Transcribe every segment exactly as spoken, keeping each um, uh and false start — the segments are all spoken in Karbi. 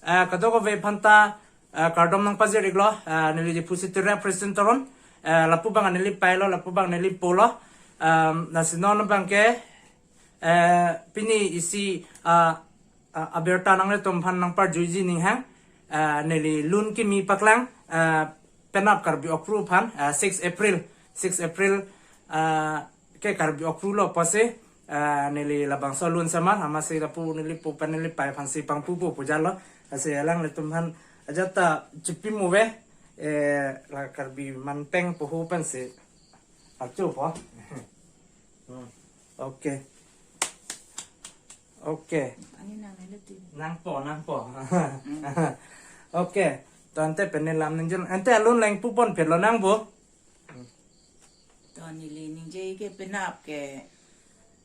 Eh, kadokave aphanta, eh, kardom nangpajir iklo, eh, neli Diphu City Rep President Toron, eh, lapu abang neli pailo, lapu abang neli polo, em, lasi non abangke, eh, pini isi, ah, ah, abirta nanglitum aphan nangparjuiji ninghang, eh, neli lun kimi paklang, eh, penap Karbi Okpru aphan, eh, six April, six April, eh, ke Karbi Okpru lo pusi, eh, neli labangso lun samar, amatsi lapu neli pu pen neli pei aphansi pangpupo pu jalo. Lasi alanglitum aphan ajat ta chipi muve, eh, la Karbi manpeng puhu pensi arjupo. Hmm. Okay. Okay. Ani nang nang leti. Nangpo, nangpo. Okay. To ante pen neli lam ningje, ante alun leng pupon pelo nangpo. To neli ningje ke penap ke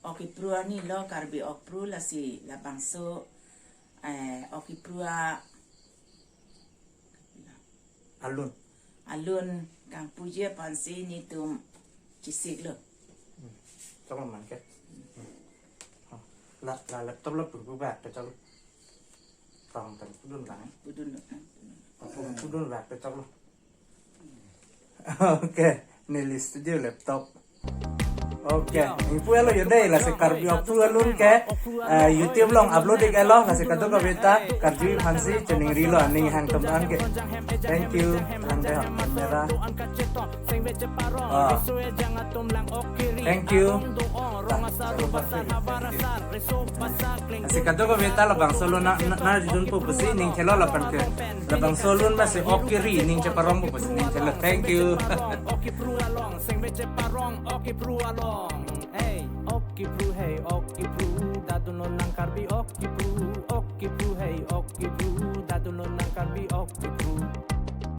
Okpru arni lo, Karbi Okpru, lasi labangso, eh, Okpru a- alun. Alun kangpuji aphansi netum chesiklo. Hmm. Choklo man ke. Hmm. La, la laptop lo purbu bak ke choklo. Tong tong pudun lang. Pudun lo, pudun lo. Pudun, pudun bak ke choklo. Okay, neli studio laptop. Okay, ingpu elo yo dei, lasi Karbi Okpru alun ke, eh, YouTube along upload ik elo, lasi kadokave ta karjuji aphansi choningrilo aning hang tum an ke. Thank you, lang dei camera. Ah. Thank you. Lasi kadokave ta labangso alun na, na, nangridunpo pusi ning thelo lapen ke. Labangso alun masi ok kiri ning cheparongpo pusi ning thelo. Thank you. Okpru along, sengve cheparong, Okpru along. Hey, Okpru, hey, Okpru, dadun lonang Karbi Okpru, Okpru, hey, Okpru, dadun lonang Karbi Okpru.